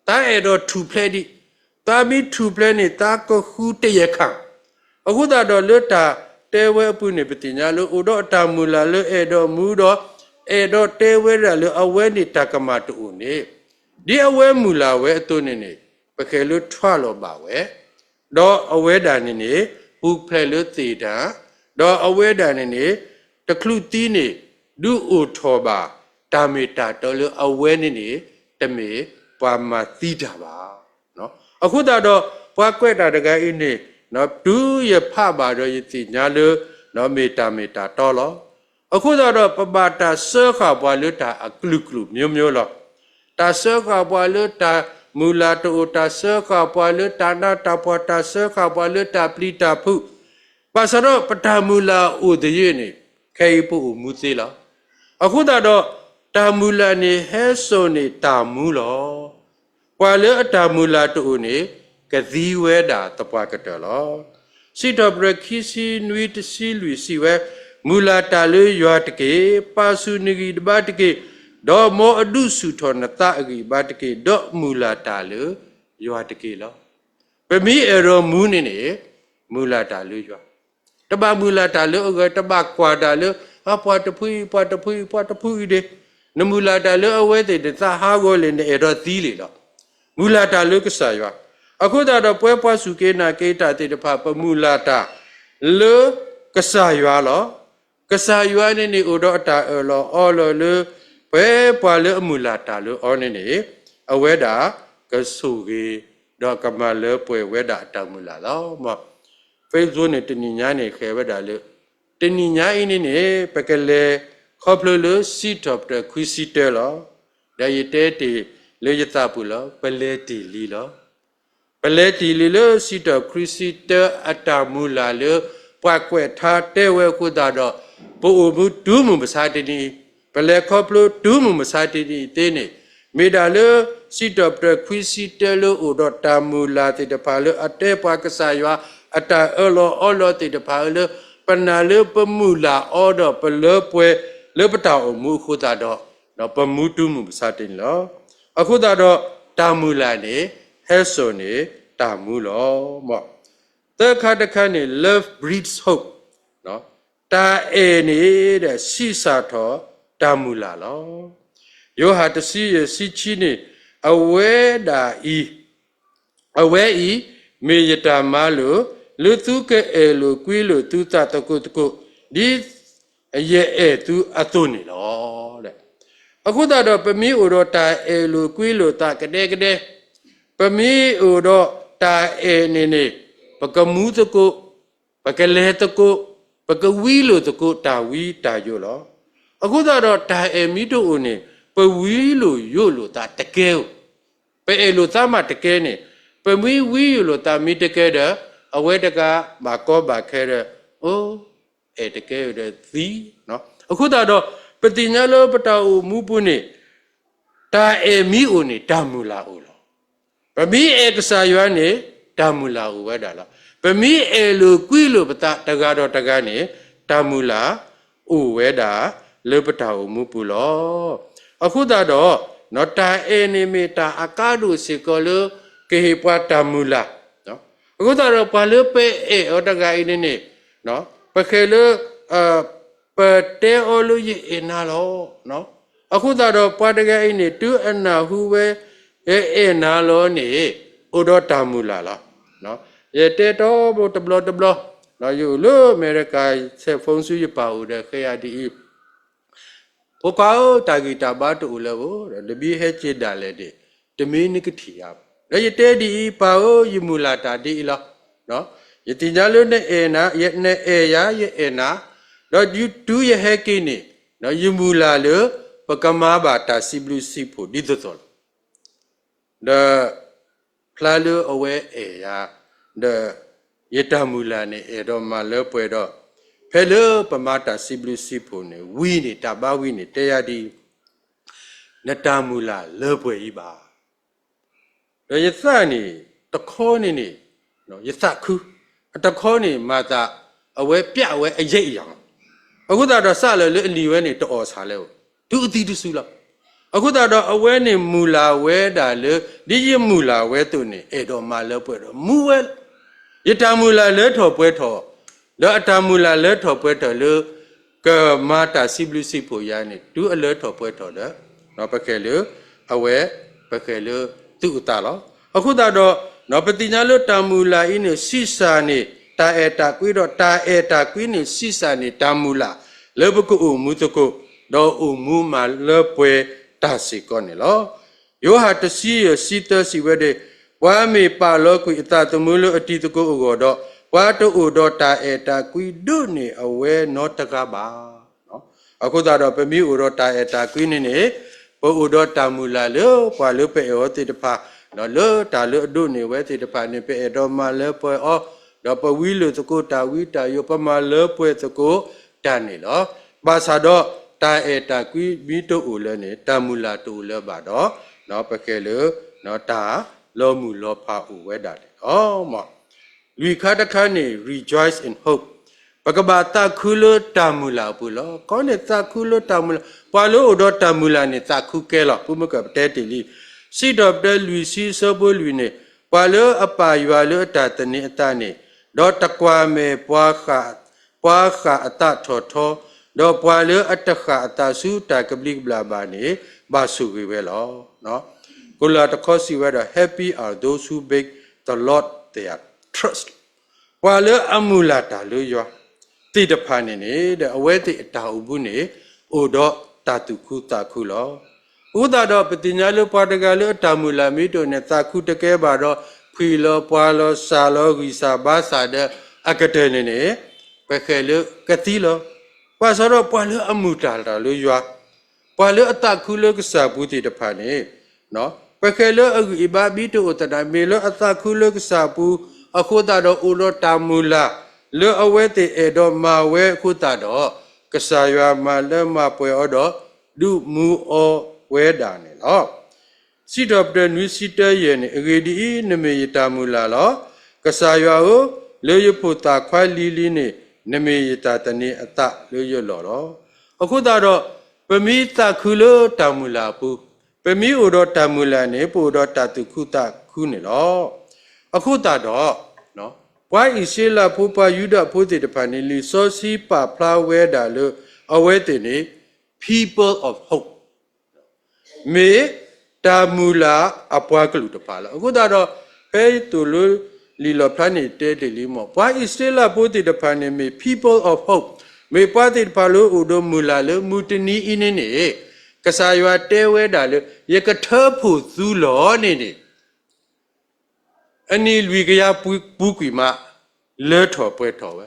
တၢ်အဲၣ်ဒိးထူၣ်ဖျဲးဒံး, တၢ်မ့ၢ်ထူၣ်ဖျဲးန့ၣ် တၢ်ကဃုတယဲၢ်ခါ. အဃိသတးဒီးလၢတၢ်တဲဝဲအပူၤန့ၣ် ပသ့ၣ်ညါလၢအိၣ်ဒီးအတၢ်မုၢ်လၢ်လၢအဲၣ်ဒိးမူဒီး အဲၣ်ဒိးတဲဝဲဒၣ်လၢအဝဲန့ၣ်တၢ်ကမၣ်တအိၣ်န့ၣ်, ဒ်အဝဲမုၢ်လၢ်ဝဲအသိးန့ၣ်န့ၣ် ပဃဲၤလၢထွဲလီၤဘၣ်ဝဲ ဒီးအဝဲဒၣ်န့ၣ်န့ၣ် ပူၤဖျဲးလၢသ့ၣ်တၢ်, ဒီးအဝဲဒၣ်န့ၣ်န့ၣ် တချုးသံန့ၣ် ဒုးအိၣ်ထီၣ်ဘၣ် တၢ်မ့ၢ်တၢ်တီလၢအဝဲန့ၣ်န့ၣ် တမ့ၢ်ပှၤမၤသံတၢ်ဘၣ်. အဃိသတးဒီး ပှၤကွဲးတၢ်တဂၤအံၤန့ၣ် တုၤယဖးဘၣ်ဒီးယသ့ၣ်ညါလၢ မ့ၢ်တၢ်မ့ၢ်တၢ်တီလီၤ. အဃိသတးဒီး ပဘၣ်တၢ်စၢဃာ်ပှၤလၢတၢ်အကလုာ်ကလုာ်မျိုးမျိုးလီၤ. တၢ်စၢဃာ်ပှၤလၢတၢ်မုၢ်လၢ်တအိၣ်, တၢ်စၢဃာ်ပှၤလၢတၢ်နးတၢ်ဖှီၣ်, တၢ်စၢဃာ်ပှၤလၢတၢ်ပျံၤတၢ်ဖုး, ဘၣ်ဆၣ်ဒီးပတၢ်မုၢ်လၢ်အိၣ်သယုၢ်န့ၣ် ခဲအံၤပအိၣ်မူသ့လီၤ. အဃိသတးဒီး တၢ်မုၢ်လၢ်န့ၣ်ဟဲစိာ်န့ၢ်တၢ်မူလီၤ. ပှၤလၢအတၢ်မုၢ်လၢ်တအိၣ်န့ၣ် ကသံဝဲဒၣ်သပှၢ်ကတၢၢ်လီၤ. စံးထီၣ်ပတြၢၤခံဆံနွံတဆံလွံၢ်စံးဝဲ, မုၢ်လၢ်တၢ်လၢယွၤတက့ၢ်. ပာ်ဆူၣ်နဂံၢ်နဘါတက့ၢ်. ဒီးမ်အဒုးဆူၣ်ထီၣ်နသးအဂံၢ်အဘါတက့ၢ်. ဒီးမုၢ်လၢ်တၢ်လၢယွၤတက့ၢ်လီၤ. ပမ့ၢ်အဲၣ်ဒိးမူန့ၣ်န့ၣ် မုၢ်လၢ်တၢ်လၢယွၤ, တဘၣ်မုၢ်လၢ်တၢ်လၢအဂၤ, တဘၣ်ကွၢ်တၢ်လၢ အပှၤတဖုအံၤ ပှၤတဖုအံၤ ပှၤတဖုအံၤဒ့, နမုၢ်လၢ်တၢ်လၢအဝဲသ့ၣ်န့ၣ် နသးဟးဂီၤလဲၣ် နအဲၣ်ဒိးသံလံလီၤ. မုၢ်လၢ်တၢ်လၢကစၢ်ယွၤ. အဃိသတးဒီး ပဝဲပှၤစူၢ်က့ၤနာ်က့ၤတၢ်သ့ၣ်တဖၣ် ပမုၢ်လၢ်တၢ်လၢကစၢ်ယွၤလီၤ. ကစၢ်ယွၤန့ၣ်န့ၣ် အိၣ်ဒီးအတၢ်အၢၣ်လီၤအီလီၤလၢ ပဝဲပှၤလၢအမုၢ်လၢ်တၢ်လၢအီၤန့ၣ်န့ၣ် အဝဲဒၣ်ကဆိၣ်ဂ့ၤ ဒီးကမၤလၢပှဲၤဝဲဒၣ်အတၢ်မုၢ်လၢ်လီၤ. Facebook န့ၣ် တနံၤညါန့ၣ် ဃဲၤဝဲဒၣ်လၢ တနံၤညါအံၤန့ၣ်န့ၣ် ပကလဲၤခီဖျိလၢစံးထီၣ်ပတြၢၤခွံဆံတၢလီၤ. ဒီးယတဲတ့ၢ်လၢယသးပူၤလီၤ, ပလဲၤတ့ၢ်လံလီၤ. ပလဲၤတ့ၢ်လံလၢစံးထီၣ်ပတြၢၤခွံဆံတၢအတၢ်မုၢ်လၢ်လၢ ပှၤကွဲးထါတဲဝဲအဃိသတးဒီး ပအိၣ်မူတုၤမုၢ်မဆါတနံၤအံၤ, ပလဲၤခီဖျိတုၤမုၢ်မဆါတနံၤအံၤသ့န့ၣ်, မ့ၢ်ဒၣ်လၢစံးထီၣ်ပတြၢၤခွံဆံတၢလၢအိၣ်ဒီးတၢ်မုၢ်လၢ်သ့ၣ်တဖၣ်လၢအတဲပှၤကစၢ်ယွၤ အတၢ်အၢၣ်လီၤအီလီၤသ့ၣ်တဖၣ်လၢ ပနာ်လၢပမုၢ်လၢ်အီဒီးပလၢပှဲၤလၢပတၢ်အိၣ်မူအဃိသတးဒီး ပမူတုၤမုၢ်မဆါတနံၤလီၤ. အဃိသတးဒီး တၢ်မုၢ်လၢ်န့ၣ် ဟဲစိာ်န့ၢ်တၢ်မူလီၤ. သၢခါတခါန့ၣ် love breeds hope, တၢ်အဲၣ်န့ၣ်ဒီး ဆံးစၢ်ထီၣ်တၢ်မုၢ်လၢ်လီၤ. ယိၤဟၣ်တဆံယဲၢ်ဆံခံန့ၣ်, အဝဲဒၣ်အံၤ အဝဲအံၤ မ့ၢ်ယတၢ်မၤလိာ် လၢသုကအဲၣ်လိာ်ကွံလိာ်သုသးသကိးသကိး ဒ်ယအဲၣ်သုအသိးန့ၣ်လီၤ. အဃိသတးဒီး ပမ့ၢ်အိၣ်ဒီးတၢ်အဲၣ်လိာ်ကွံလိာ်သးကဒဲကဒဲ, ပမ့ၢ်အိၣ်ဒီးတၢ်အဲၣ်န့ၣ်န့ၣ် ပကမူသကိး, ပကလဲၤသကိး, ပကဝံလိာ်သကိးတၢ်ဝံတၢ်ယိာ်လီၤ. အဃိသတးဒီး တၢ်အဲၣ်မ့ၢ်တအိၣ်န့ၣ် ပဝံလိာ်ယိာ်လိာ်သးတကဲဧိၤ, ပအဲၣ်လိာ်သးမးတကဲန့ၣ်, ပမ့ၢ်ဝံယိာ်လိာ်သးမ့ၢ်တကဲဒီး အဝဲတဂၤဘၣ်ကီဘၣ်ခဲဒီး အိၣ် အဲၣ်တကဲဒီးသံ. အဃိသတးဒီး ပသ့ၣ်ညါလၢပတၢ်အိၣ်မူပူၤန့ၣ် တၢ်အဲၣ်မ့ၢ်အိၣ်န့ၣ် တၢ်မုၢ်လၢ်အိၣ်လီၤ. ပမ့ၢ်အဲၣ်ကစၢ်ယွၤန့ၣ် တၢ်မုၢ်လၢ်အိၣ်ဝဲဒၣ်လီၤ. ပမ့ၢ်အဲၣ်လိာ်ကွံလိာ်ပသးတဂၤဒီးတဂၤန့ၣ် တၢ်မုၢ်လၢ်အိၣ်ဝဲဒၣ် လၢပတၢ်အိၣ်မူပူၤလီၤ. အဃိသတးဒီး တၢ်အဲၣ်န့ၣ်မ့ၢ်တၢ်အကါဒိၣ်စ့ၢ်ကီးလၢ ကဟ့ၣ်ပှၤတၢ်မုၢ်လၢ်. အဃိသတးဒီး ပှၤလၢပအဲၣ်အီၤတဂၤအံၤန့ၣ်န့ၣ် ပဃဲၤလၢ ပတဲအီၤလၢယအဲၣ်နၤလီၤ. အဃိသတးဒီး ပှၤတဂၤအံၤန့ၣ် တုၤအနၢ်ဟူဝဲ ယအဲၣ်နၤလီၤန့ၣ် အိၣ်ဒီးတၢ်မုၢ်လၢ်လီၤ. ယတဲတီဘိတဘျီတဘျီ, ယအိၣ်လၢအမဲရကၤ ဆဲးဖိဆူယပၢ်အိၣ်ဒီး ဃဲယၤဒ်အံၤ, ဖိခွါဧၢ, တၢ်ဂံၢ်တၢ်ဘါတအိၣ်လၢၤဘၣ်, ဒီးနမ့ၢ်ဟဲက့ၤဒၣ်လဲာ်န့ၣ် တမ့ၢ်နကထံၣ်ယၤဘၣ်. ဒီးယတဲဒ်အံၤ, ပၢ်ဧၢ, ယမုၢ်လၢ်တၢ်ဒ်အံၤလီၤ. ယသ့ၣ်ညါလၢနအဲၣ်နၤ, နအဲၣ်ယၤ, ယအဲၣ်နၤ, ဒီးတုၤယဟဲက့ၤန့ၣ်, ယမုၢ်လၢ်လၢ ပကမၤဘၣ်တၢ်စံးဘျုးစံးဖှိၣ်ဒ်သိးသိးလီၤ. ဒီးဖျါလၢအဝဲအဲၣ်ယၤ, ဒီးယတၢ်မုၢ်လၢ်န့ၣ် အဲၣ်ဒိးမၤလၢပှဲၤဒီး, ဖဲလၢပမၤတၢ်စံးဘျုးစံးဖှိၣ်န့ၣ် ဝံၤန့ၣ် တၢ်ဘါဝံၤန့ၣ် တဲယၤဒ်အံၤ, နတၢ်မုၢ်လၢ်လၢပှဲၤအံၤဘၣ်. ဒီးယသးန့ၣ် တခီန့ၣ်န့ၣ် ယသးခု, အတခီန့ၣ် မၤသး အဝဲပျးဝဲအယဲၢ်အံၤယၤလီၤ. အဃိသတးဒီး စးလၢာ်လၢအလံၤဝဲန့ၣ် တအီၣ်ဆၣ်လၢၤဘၣ်, တုၤအသံတစုလီၤ. အဃိသတးဒီး အဝဲန့ၣ်မုၢ်လၢ်ဝဲဒၣ်လၢ ဒ်ယမုၢ်လၢ်ဝဲအသိးန့ၣ် အဲၣ်ဒိးမၤလၢပှဲၤဒီးမူဝဲလီၤ. ယတၢ်မုၢ်လၢ်လၢထီၣ်ပှဲၤထီၣ်, ဒီးအတၢ်မုၢ်လၢ်လၢထီၣ်ပှဲၤထီၣ်လၢ ကမၤတၢ်စံးဘျုးစံးဖှိၣ်ယၤန့ၣ် တုၤအလၢထီၣ်ပှဲၤထီၣ်ဒီး ပဃဲၤလၢ အဝဲ ပဃဲၤလၢသုးအသးလီၤ. အဃိသတးဒီး ပသ့ၣ်ညါလၢတၢ်မုၢ်လၢ်အံၤန့ၣ် ဆံးစၢ်န့ၣ် တၢ်အဲၣ်တၢ်ကွံဒီး တၢ်အဲၣ်တၢ်ကွံန့ၣ် ဆံးစၢ်န့ၣ် တၢ်မုၢ်လၢ် လၢပကအိၣ်မူသကိး ဒီးအိၣ်မူမၤလၢပှဲၤတၢ်စ့ၢ်ကီးန့ၣ်လီၤ. ယိၤဟၣ်တဆံယဲၢ်ဆံသၢစံးဝဲဒၣ်, ပှၤမ့ၢ်ပာ်လီၤကွံာ်အသးသမူလၢအတံၤသကိးအဂီၢ်ဒီး ပှၤတအိၣ်ဒီးတၢ်အဲၣ်တၢ်ကွံဒိးန့ၢ်အဝဲနီတဂၤဘၣ်. အဃိသတးဒီး ပမ့ၢ်အိၣ်ဒီးတၢ်အဲၣ်တၢ်ကွံန့ၣ်န့ၣ် ပအိၣ်ဒီးတၢ်မုၢ်လၢ်လၢပှၤလၢပအဲၣ်အီၤသ့ၣ်တဖၣ်, ဒီးလၢတၢ်လၢအဒိးန့ၢ်ဝဲသ့ၣ်တဖၣ်န့ၣ် ပအဲၣ်ဒိးမၤလၢပှဲၤအီၤ, ဒီးပဝံလိာ်သကိးတၢ်ဝံတၢ်ယိာ် ပမၤလၢပှဲၤသကိးတၢ်န့ၣ်လီၤ. ဘၣ်ဆၣ်ဒီး တၢ်အဲၣ်တၢ်ကွံမ့ၢ်တအိၣ်လၢၤန့ၣ် တၢ်မုၢ်လၢ်တအိၣ်လၢၤဘၣ်ဒီး ပဃဲၤလၢ တၢ်လီၤမုၢ်လီၤဖးအိၣ်ဝဲဒၣ်န့ၣ်လီၤ. လွံၢ်ခါတခါန့ၣ် rejoice in hope, ပကဘၣ်သးခုလၢတၢ်မုၢ်လၢ်အပူၤလီၤ. ခီန့ၣ်သးခုလၢတၢ်မုၢ်လၢ်, ပှၤလၢအိၣ်ဒီးတၢ်မုၢ်လၢ်န့ၣ် သးခုကဲလီၤ. ပမ့ၢ်ကပတဲတ့ၢ်လံ, စံးထီၣ်ပတြၢၤလွံၢ်ဆံအဆၢဖိလွံၢ်န့ၣ်, ပှၤလၢအပာ်ယွၤလၢအတၢ်သန့ၤအသးန့ၣ်, ဒီးတကွၢ်မဲာ်ပှၤဃၣ်, ပှၤဃၣ်အသးထီၣ်ထီ, ဒီးပှၤလၢအတဃၣ်အသးဆူတၢ်ကဘျံးကဘျၣ်ဘၣ်န့ၣ် ဘၣ်ဆိၣ်ဂ့ၤဝဲလီၤ. ကိၤလၤတခီစံးဝဲဒီး Happy are those who make the Lord their trust. ပှၤလၢအမုၢ်လၢ်တၢ်လၢယွၤသ့ၣ်တဖၣ်န့ၣ်န့ၣ် ဒီးအဝဲသ့ၣ်အတၢ်အိၣ်မူန့ၣ် အိၣ်ဒီးတၢ်သူၣ်ခုသးခုလီၤ. အဃိသတးဒီး ပသ့ၣ်ညါလၢပှၤတဂၤလၢအတၢ်မုၢ်လၢ်မ့ၢ်တအိၣ်န့ၣ် သးခုတကဲဘၣ်ဒီး ဖှံလီၤပှၤလီၤစၢ်လီၤဂံၢ်စၢ်ဘါစၢ်ဒီးအကတၢၢ်န့ၣ်န့ၣ် ပဃဲၤလၢကသံလီၤ. ဘၣ်ဆၣ်ဒီးပှၤလၢအမုၢ်လၢ်တၢ်လၢယွၤ ပှၤလၢအသးခုလၢကစၢ်ပူၤသ့ၣ်တဖၣ်န့ၣ် ပဃဲၤလၢအဂံၢ်အဘါမ့ၢ်တအိၣ်သနာ် မ့ၢ်လၢအသးခုလၢကစၢ်ပူၤ အဃိသတးဒီးအိၣ်ဒီးတၢ်မုၢ်လၢ် လၢအဝဲသ့ၣ်အဲၣ်ဒိးမၤဝဲအဃိသတးဒီး ကစၢ်ယွၤမၤလၢမၤပှဲၤအီၤဒီး ဒုးမူအီၤဝဲဒၣ်န့ၣ်လီၤ. စံးထီၣ်ပတြၢၤနွံဆံတၢယဲၢ်န့ၣ်, အဂ့ၢ်ဒ်အံၤ, နမ့ၢ်ယတၢ်မုၢ်လၢ်လီၤ. ကစၢ်ယွၤဧၢ, လၢယဖိသၣ်ခွါလံၤလံၤန့ၣ် နမ့ၢ်ယတၢ်သန့ၤအသးလၢယလီၢ်လီၤ. အဃိသတးဒီး ပမ့ၢ်သးခုလၢတၢ်မုၢ်လၢ်အပူၤ, ပမ့ၢ်အိၣ်ဒီးတၢ်မုၢ်လၢ်န့ၣ် ပအိၣ်ဒီးတၢ်သူၣ်ခုသးခုန့ၣ်လီၤ. အဃိသတးဒီး ပှၤအံၣ်စရ့လးဖိ ပှၤယူဒၤဖိသ့ၣ်တဖၣ်န့ၣ် လံာ်စီဆှံပာ်ဖျါဝဲဒၣ်လၢ အဝဲသ့ၣ်န့ၣ် people of hope မ့ၢ်တၢ်မုၢ်လၢ်အပှၤကလုာ်တဖၣ်လီၤ. အဃိသတးဒီး ဖဲသိၣ်လိလံာ်လီၣ်ဖျါန့ၣ် တဲတ့ၢ်လံမ့ၢ် ပှၤအံၣ်စရ့လးဖိသ့ၣ်တဖၣ်န့ၣ် မ့ၢ် people of hope, မ့ၢ်ပှၤသ့ၣ်တဖၣ်လၢအိၣ်ဒီးမုၢ်လၢ်လၢမုၢ်တနံၤအံၤန့ၣ်န့ၣ် ကစၢ်ယွၤတဲဝဲဒၣ်လၢ ယကထၢဖှိၣ်သုလီၤန့ၣ်န့ၣ် အနံၣ်လွံၢ်ကယၤပူၤကွံာ်မး လၢထီၣ်ပှဲၤထီၣ်ဝဲ,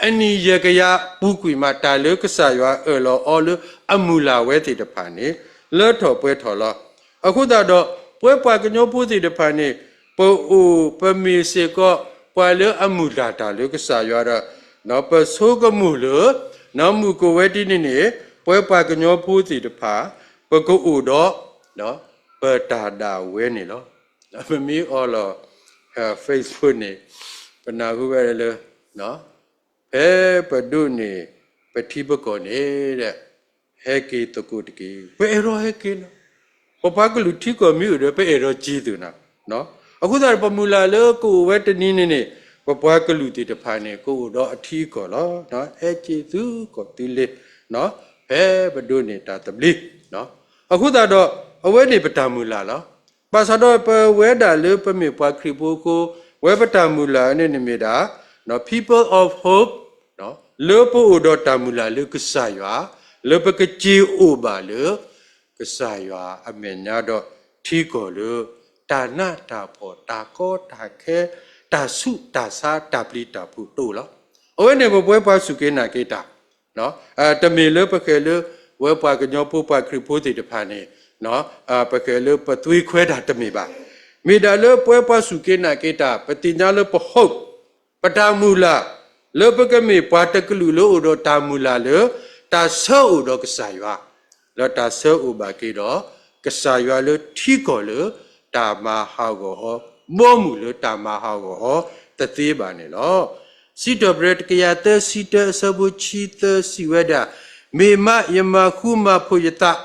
အနံၣ်ယဲၢ်ကယၤပူၤကွံာ်မး တၢ်လၢကစၢ်ယွၤအၢၣ်လီၤအီလၢအမုၢ်လၢ်ဝဲသ့ၣ်တဖၣ်န့ၣ် လၢထီၣ်ပှဲၤထီၣ်လီၤ. အဃိသတးဒီး ပဝဲပှၤကညီဖိသ့ၣ်တဖၣ်န့ၣ် ပအိၣ်ပမ့ၢ်စ့ၢ်ကီး ပှၤလၢအမုၢ်လၢ်တၢ်လၢကစၢ်ယွၤဒီး ပဆိကမိၣ်လၢ မုၢ်ကအိၣ်ဝဲဒ်န့ၣ်န့ၣ် ပဝဲပှၤကညီဖိသ့ၣ်တဖၣ် ပကအိၣ်ဒီး ပတၢ်ဒၣ်ဝဲန့ၣ်လီၤ. ပမ့ၢ်အီလီၤ Facebook န့ၣ် ပနၢ်ဟူဝဲလၢ ဖဲပဒိးန့ၢ် ပထံပကီၢ်န့ၣ် ဟဲက့ၤသကိးတက့ၢ်. ပအဲၣ်ဒိးဟဲက့ၤလီၤ. ပပှၤကလုာ်ထံကီၢ်မ့ၢ်အိၣ်ဒီး ပအဲၣ်ဒိးက့ၤသုးနၤ. အဃိသတးဒီး ပမုၢ်လၢ်လၢကအိၣ်ဝဲတနံၤန့ၣ်န့ၣ် ပပှၤကလုာ်သ့ၣ်တဖၣ်န့ၣ် ကအိၣ်ဒီးအထံအကီၢ်လီၤ. ဟဲက့ၤသုကီၢ်သုလ့ၤ ဖဲပဒိးန့ၢ်တၢ်သဘျ့. အဃိသတးဒီး အဝဲန့ၣ်ပတၢ်မုၢ်လၢ်လီၤ. ဘၣ်ဆၣ်ဒီးပဝဲဒၣ်လၢပမ့ၢ်ပှၤခရံာ်ဖိအဃိ, ဝဲပတၢ်မုၢ်လၢ်န့ၣ်န့ၣ်မ့ၢ်ဒၣ် people of hope, လၢပအိၣ်ဒီးတၢ်မုၢ်လၢ်လၢကစၢ်ယွၤ, လၢပကစ့အိၣ်ဘၣ်လၢ ကစၢ်ယွၤအမဲာ်ညါဒီး ထံကီၢ်လၢ တၢ်နးတၢ်ဖှီၣ် တၢ်ကီတၢ်ခဲ တၢ်ဆူးတၢ်ဆါ တၢ်ပျံၤတၢ်ဖုးတအိၣ်လီၤ. အဝဲန့ၣ်ပဝဲပှၤစူၢ်က့ၤနာ်က့ၤတၢ် တမ့ၢ်လၢပဃဲၤလၢ ဝဲပှၤကညီဖိပှၤခရံာ်ဖိသ့ၣ်တဖၣ်န့ၣ် ပဃဲၤလၢပသွ့ခွဲတၢ်တမ့ၢ်ဘၣ်. မ့ၢ်ဒၣ်လၢပဝဲပှၤစူၢ်က့ၤနာ်က့ၤတၢ် ပသ့ၣ်ညါလၢပ hope, ပတၢ်မုၢ်လၢ် လၢပကမ့ၢ်ပှၤတကလုာ်လၢအိၣ်ဒီးတၢ်မုၢ်လၢ်လၢ တၢ်ဆၢအိၣ်ဒီးကစၢ်ယွၤ, လၢတၢ်ဆၢအိၣ်ဘၣ်က့ၤဒီး ကစၢ်ယွၤလၢထံကီၢ်လၢ တၢ်မၤဟးဂီၤအီၤ, ဘီမုၢ်လၢတၢ်မၤဟးဂီၤအီၤတသ့ဘၣ်န့ၣ်လီၤ. စံးထီၣ်ပတြၢၤတကယၤသၢဆံတၢအဆၢဖိဆံသၢစံးဝဲဒၣ်, မ့ၢ်မးယမၤဃူမၤဖိးယသး,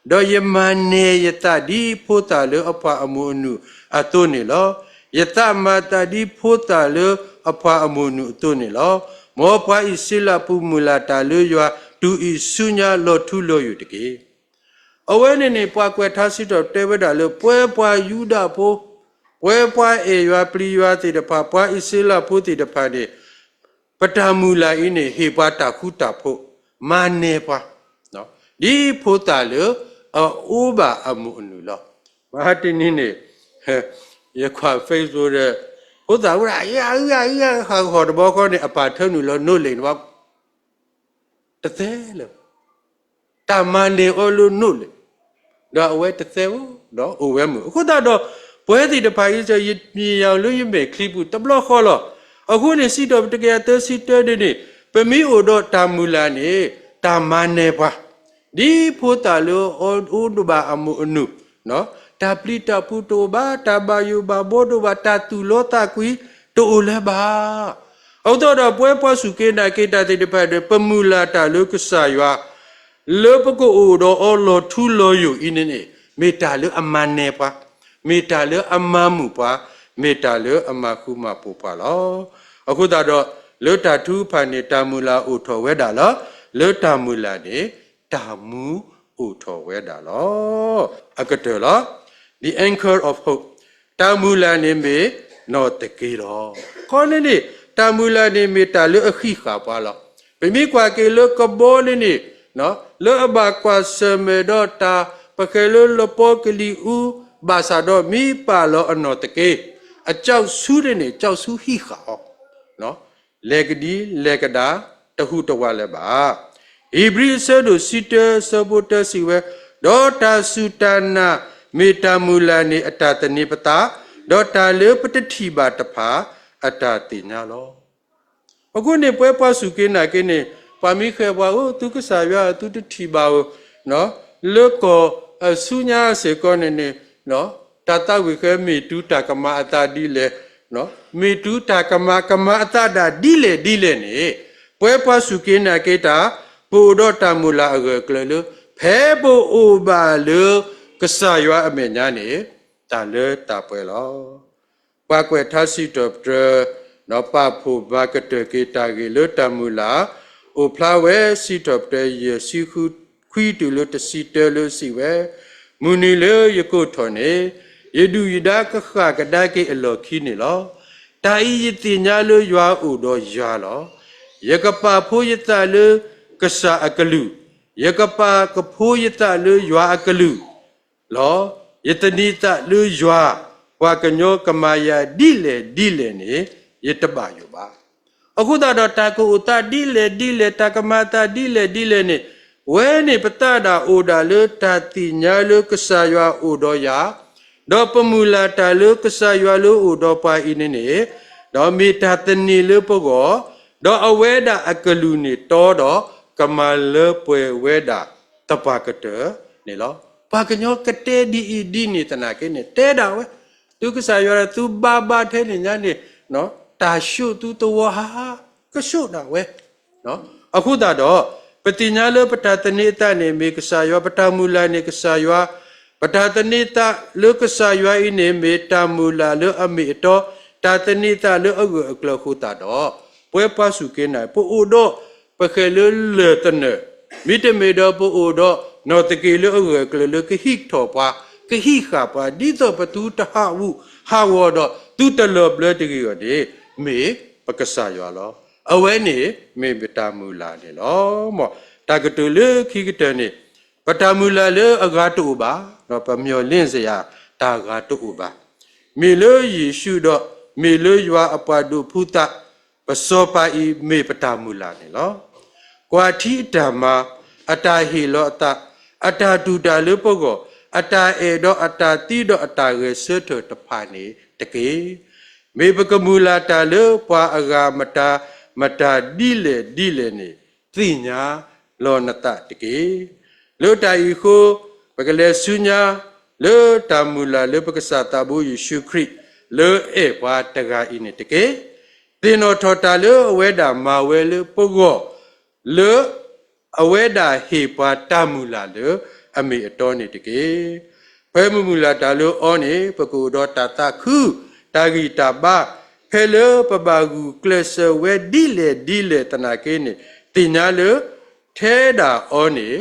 ဒီးယမၤနၢၤယသးဒ်ဖိသၣ်လၢအပှၤအမိၢ်အနုာ်အသိးန့ၣ်လီၤ. ယသးမၤသးဒ်ဖိသၣ်လၢအပှၤအမိၢ်အနုာ်အသိးန့ၣ်လီၤ. မ်ပှၤအံၣ်စရ့လးဖိမုၢ်လၢ်တၢ်လၢယွၤ တုၤအံၤဆူညါလီၤထူလီၤယိာ်တက့ၢ်. အဝဲန့ၣ်န့ၣ် ပှၤကွဲးထါစံးထီၣ်တဲဝဲဒၣ်လၢ ပဝဲပှၤယူဒၤဖိ, ပဝဲပှၤအဲၣ်ယွၤပျံၤယွၤသ့ၣ်တဖၣ်, ပှၤအံၣ်စရ့လးဖိသ့ၣ်တဖၣ်န့ၣ် ပတၢ်မုၢ်လၢ်အံၤန့ၣ် ဟ့ၣ်ပှၤတၢ်ဃူတၢ်ဖိး, မၤနၢၤပှၤ, ဒ်ဖိသၣ်လၢအအိၣ်ဘၣ်အမိၢ်အနုာ်လီၤ. မဟါတနံၤန့ၣ် ယကွၢ် Facebook ဒီး ဖိသၣ်ဝဲဒၣ် အအုအအုအဟးဂီၤတဘျီဃီန့ၣ် အပၢ်ထၢနုာ်လီၤနိးလ့ၣ်တဘျီ တသဲလၢၤဘၣ်. တၢ်မၤနၢၤအီၤလၢနိးလ့ၣ်, ဒီးအဝဲတသဲဧိၤ, ဒီးအိၣ်ဝဲမုာ်. အဃိသတးဒီး ပဝဲသ့ၣ်တဖၣ်အံၤ ယမ့ၢ်ယၤလၢယမဲာ်ချံပူၤတဘျီဃီလီၤ. အဃိန့ၣ် စံးထီၣ်ပတြၢၤတကယၤသၢဆံတၢဒ်န့ၣ် ပမ့ၢ်အိၣ်ဒီးတၢ်မုၢ်လၢ်န့ၣ် တၢ်မၤနၢၤပှၤ ဒ်ဖိသၣ်လၢအအိၣ်ဘၣ်အမိၢ်အနုာ်, တၢ်ပျံၤတၢ်ဖုးတအိၣ်ဘၣ်, တၢ်ဘၣ်ယိၣ်ဘၣ်ဘီတအိၣ်ဘၣ်, တၢ်သူၣ်လီသးကွံတအိၣ်လၢၤဘၣ်. အဃိသတးဒီး ပဝဲပှၤစူၢ်က့ၤနာ်က့ၤတၢ်သ့ၣ်တဖၣ်ဒီး ပမုၢ်လၢ်တၢ်လၢကစၢ်ယွၤ လၢပကအိၣ်ဒီးအီၤလီၤထူလီၤယိာ်အံၤန့ၣ်န့ၣ် မ့ၢ်တၢ်လၢအမၤနၢၤပှၤ, မ့ၢ်တၢ်လၢအမၤမုာ်ပှၤ, မ့ၢ်တၢ်လၢအမၤဃူမၤဖိးပှၤလီၤ. အဃိသတးဒီး လၢတၢ်ထုကဖၣ်န့ၣ် တၢ်မုၢ်လၢ်အိၣ်ထီၣ်ဝဲဒၣ်လီၤ. လၢတၢ်မုၢ်လၢ်န့ၣ် တၢ်မူအိၣ်ထီၣ်ဝဲဒၣ်လီၤ. အကတၢၢ်လီၤ. The anchor of hope, တၢ်မုၢ်လၢ်န့ၣ်မ့ၢ်နီၣ်သက့လီၤ. ခီန့ၣ်န့ၣ် တၢ်မုၢ်လၢ်န့ၣ်မ့ၢ်တၢ်လၢအဃံးဃာ်ပှၤလီၤ. ပမ့ၢ်ကွၢ်က့ၤလၢကဘီန့ၣ်န့ၣ် လၢအဘၣ်ကွၢ်ဆၢၣ်မဲာ်ဒီးတၢ် ပဃဲၤလၢလပီကလံၤအူ ဘၣ်ဆၣ်ဒီးမ့ၢ်ပာ်လီၤအနီၣ်သက့ အကျောက်ဆူန့ၣ်န့ၣ် ကျောက်ဆူဟံးဃာ်အီၤ လဲၤကဒံလဲၤကဒါ တဟူးတဝးလၢၤဘၣ်. ဧ့ၤဘြံၤအဆၢဒိၣ်ဆံတၢ အဆၢဖိတၢစံးဝဲ, ဒီးတၢ်စူၢ်တၢ်နာ်မ့ၢ်တၢ်မုၢ်လၢ်န့ၣ် အတၢ်သန့ၤပသး, ဒီးတၢ်လၢပတထံၣ်ဘၣ်တဖၣ် အတၢ်သ့ၣ်ညါလီၤ. အဃိန့ၣ် ပဝဲပှၤစူၢ်က့ၤနာ်က့ၤန့ၣ် ပှၤမ့ၢ်ဃဲၤပှၤဧၢ သုကစၢ်ယွၤ သုတထံၣ်ဘၣ်ဧိၤ, လၢကီၢ်အဆူညါစ့ၢ်ကီးန့ၣ်န့ၣ် တၢ်သးဝံၣ်ဃဲ မ့ၢ်တုၤတၢ်ကမၤအသးဒ်လဲၣ်, မ့ၢ်တုၤတၢ်ကမၤကမၤအသးဒၣ်ဒ်လဲၣ်ဒ်လဲၣ်န့ၣ် ပဝဲပှၤစူၢ်က့ၤနာ်က့ၤတၢ် ပအိၣ်ဒီးတၢ်မုၢ်လၢ်အဂၢၢ်အကျၢၤလၢ ဖဲပအိၣ်ဘၣ်လၢကစၢ်ယွၤအမဲာ်ညါန့ၣ် တၢ်လၢတၢ်ပှဲၤလီၤ. ပှၤကွဲးထါစံးထီၣ်ပတြၢၤ ဒီးပာ်ဖှိၣ်မၤကတၢၢ်က့ၤတၢ်ဂ့ၢ်လၢတၢ်မုၢ်လၢ် အိၣ်ဖျါဝဲစံးထီၣ်ပတြၢၤယဲၢ်ဆံခွံတုၤလၢတဆံတၢလၢစံးဝဲ, မုၢ်နံၤလၢယကိးထီၣ်န့ၣ် ယဒုၣ်ယဒါကဃၣ်ကဒါက့ၤအလီၢ်ခံန့ၣ်လီၤ. တၢ်အံၤယသ့ၣ်ညါလၢယွၤအိၣ်ဒီးယၤလီၤ. ယကပာ်ဖှိၣ်ယသးလၢကစၢ်အကလုၢ်, ယကပာ်ကဖှိၣ်ယသးလၢယွၤအကလုၢ် လီၤ. ယသန့ၤသးလၢယွၤ, ပှၤကညီကမၤယၤဒ်လဲၣ်ဒ်လဲၣ်န့ၣ် ယတဘၣ်ယိၣ်ဘၣ်. အဃိသတးဒီး တၢ်ကအိၣ်သးဒ်လဲၣ်ဒ်လဲၣ်, တၢ်ကမၤသးဒ်လဲၣ်ဒ်လဲၣ်န့ၣ်, ဝဲန့ၣ်ပသးဒၣ်အိၣ်ဒၣ်လၢတၢ်သ့ၣ်ညါလၢကစၢ်ယွၤအိၣ်ဒီးယၤ, ဒီးပမုၢ်လၢ်တၢ်လၢကစၢ်ယွၤလၢအိၣ်ဒီးပှၤအံၤန့ၣ်န့ၣ်, ဒီးမ့ၢ်တၢ်သန့ၤလၢပဂီၢ်, ဒီးအဝဲဒၣ်အကလုၢ်န့ၣ်တီဒီး ကမၤလၢပှဲၤဝဲဒၣ် သပှၢ်ကတၢၢ်န့ၣ်လီၤ. ပှၤကညီကတဲဒ်အံၤဒ်န့ၣ်သနာ်က့န့ၣ် တဲဒၣ်ဝဲ, သုကစၢ်ယွၤဒီးသုဘါဘါထဲန့ၣ်ညါန့ၣ်, တၢ်ဆိၣ်သုသဝီဟး, ကဆိၣ်ဒၣ်ဝဲ. အဃိသတးဒီး ပသ့ၣ်ညါလၢပတၢ်သန့ၤအသးန့ၣ်မ့ၢ်ကစၢ်ယွၤ, ပတၢ်မုၢ်လၢ်န့ၣ်ကစၢ်ယွၤ, ပတၢ်သန့ၤသးလၢကစၢ်ယွၤအံၤန့ၣ် မ့ၢ်တၢ်မုၢ်လၢ်လၢအမ့ၢ်အတီ, တၢ်သန့ၤသးလၢအဂၢၢ်အကျၢၤအဃိသတးဒီး ပဝဲပှၤစူၢ်က့ၤနာ် ပအိၣ်ဒီး ပဃဲၤလၢလၢၢ်သနၢၣ်, မ့တမ့ၢ်ဒီးပအိၣ်ဒီးနီၣ်သက့ၤလၢအဂၢၢ်အကျၢၤလၢကဟံးထီၣ်ပှၤ, ကဟံးဃာ်ပှၤ ဒ်သိးပသုတဟးဂူာ်ဟးဂီၤဒီးသုတလီၤဘျၢတဂ့ၤအီၤန့ၣ် မ့ၢ်ပကစၢ်ယွၤလီၤ. အဝဲန့ၣ်မ့ၢ်ပတၢ်မုၢ်လၢ်န့ၣ်လီၤ. မ်တၢ်ကတိၤလၢခံကတၢၢ်န့ၣ် ပတၢ်မုၢ်လၢ်လၢအဂၤတအိၣ်ဘၣ်, ဒီးပမျှော်လင့်စရာတၢ်ဂၤတအိၣ်ဘၣ်. မ့ၢ်လၢယ့ၣ်ၡူးဒီး မ့ၢ်လၢယွၤအပှၤဒိးဖုသး ပစီၤပၤအံၤမ့ၢ်ပတၢ်မုၢ်လၢ်န့ၣ်လီၤ. ကွၢ်ထံအတၢ်မၤ, အတၢ်ဟ့ၣ်လီၤအသး, အတၢ်တူၢ်တၢ်လၢပဂီၢ်, အတၢ်အဲၣ်ဒီးအတၢ်သံဒီးအတၢ်ဂဲၤဆၢထၢၣ်တဖၣ်န့ၣ်တက့ၢ်. မ့ၢ်ပကမုၢ်လၢ်တၢ်လၢပှၤအဂၤမတၤမတၤဒ်လဲၣ်ဒ်လဲၣ်န့ၣ် သ့ၣ်ညါလီၤနသးတက့ၢ်. လၢတၢ်အံၤအဃိ ပကလဲၤဆူညါ လၢတၢ်မုၢ်လၢ်လၢပကစၢ်သးဘိယ့ၣ်ၡူးခရံာ် လၢအဲၣ်ပှၤတဂၤအံၤန့ၣ်တက့ၢ်. သ့ၣ်နီၣ်ထီၣ်တၢ်လၢအဝဲဒၣ်မၤဝဲလၢပဂီၢ် လၢအဝဲဒၣ်ဟ့ၣ်ပှၤတၢ်မုၢ်လၢ်လၢအမ့ၢ်အတီန့ၣ်တက့ၢ်. ဖဲမုၢ်မုၢ်လၢ်တၢ်လၢအီၤန့ၣ် ပကအိၣ်ဒီးတၢ်သးခု တၢ်ဂံၢ်တၢ်ဘါ ဖဲလၢပဘၣ်ဂုာ်ကျဲးစၢးဝဲဒ်လဲၣ်ဒ်လဲၣ်သနာ်က့န့ၣ် သ့ၣ်ညါလၢ ထဲဒၣ်အီၤန့ၣ်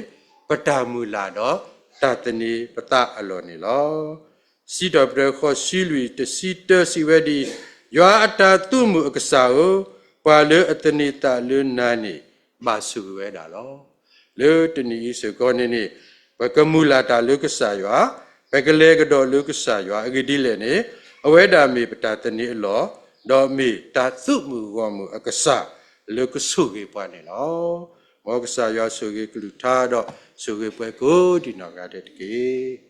ပတၢ်မုၢ်လၢ်ဒီးတၢ်သန့ၤပသးအလီၢ်န့ၣ်လီၤ. စံးထီၣ်ပတြၢၤဃိးဆံလွံၢ်တဆံတၢစံးဝဲဒ်အံၤ, ယွၤအတၢ်သုးမုၢ်အကစၢ်ဧၢ, ပှၤလၢအသန့ၤသးလၢနၤန့ၣ် ဘၣ်ဆိၣ်ဂ့ၤဝဲဒၣ်လီၤ. လၢတနံၤအံၤစ့ၢ်ကီးန့ၣ်န့ၣ် ပကမုၢ်လၢ်တၢ်လၢကစၢ်ယွၤ, ပကလဲၤကဒီးလၢကစၢ်ယွၤအဂ့ၢ်ဒ်လဲၣ်န့ၣ် အဝဲဒၣ်မ့ၢ်ပတၢ်သန့ၤအလီၢ်, ဒီးမ့ၢ်တၢ်သုးမုၢ်ဂီၢ်မုၢ်အကစၢ်လၢကဆိၣ်ဂ့ၤပှၤန့ၣ်လီၤ. မ်ကစၢ်ယွၤဆိၣ်ဂ့ၤကလုၢ်ကထါဒီးဆိၣ်ဂ့ၤပှၤကိးဒံနီၢ်ဂၤဒဲးတက့ၢ်.